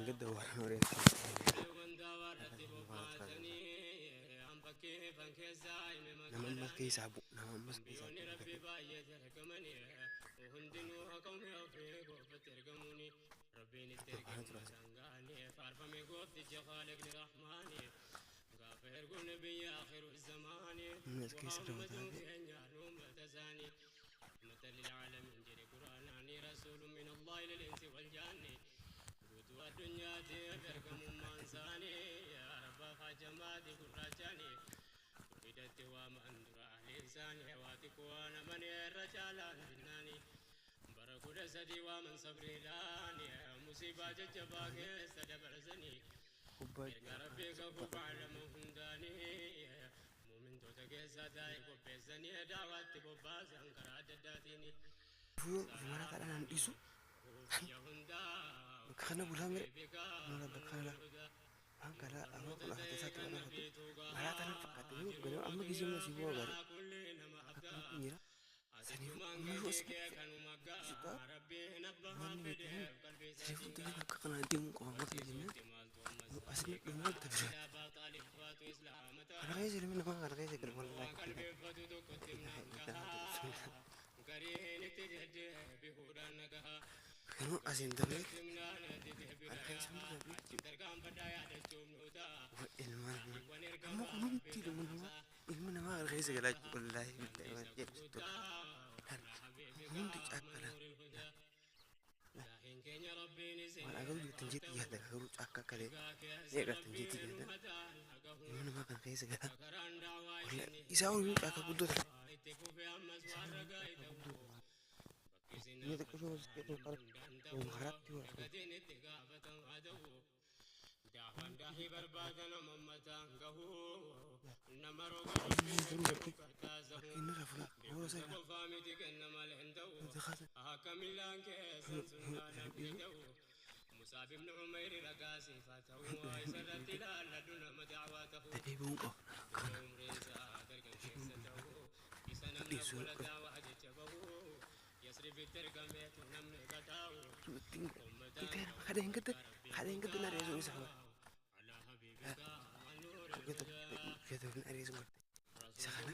Dheengadda waraana oreessa. Nama ammas keessaa bu'u. Nama ammas keessaa bu'u. Waraana tura. Namni as keessa dabataa kubbaa Fuyoon mana kadhaan dhiisu bakka kana bulaa mire mana bakka kana waan kana amma kun afata isaatti waan afatu maraa tana fakkaate yoo ganama amma gisee mana siiboo agaare akkanatti jira saniif amma yoo as sitaa manni beekamu saniif xiyya bakka kanaa deemuu qaba mata jennaan asii dhumaa itti bira kana keessa ilmi namaa kana keessa galu wallaahi Kanuu asiin dabree kana keessa hundi dabree jechuudha. Ilma namaa amma kun hundi ilma namaa ilma namaa kana keessa galaa jiru wallaahi billahi waan jedhu tola. Hundi caakka waan agaruu jirtan jeetti yaadda garuu caakka akka ta'e ni agartan jeetti yaadda ilma namaa kana keessa galaa wallaahi isaa olii caakka guddoo ta'e. Inni xiqqoo karaatti Isa kana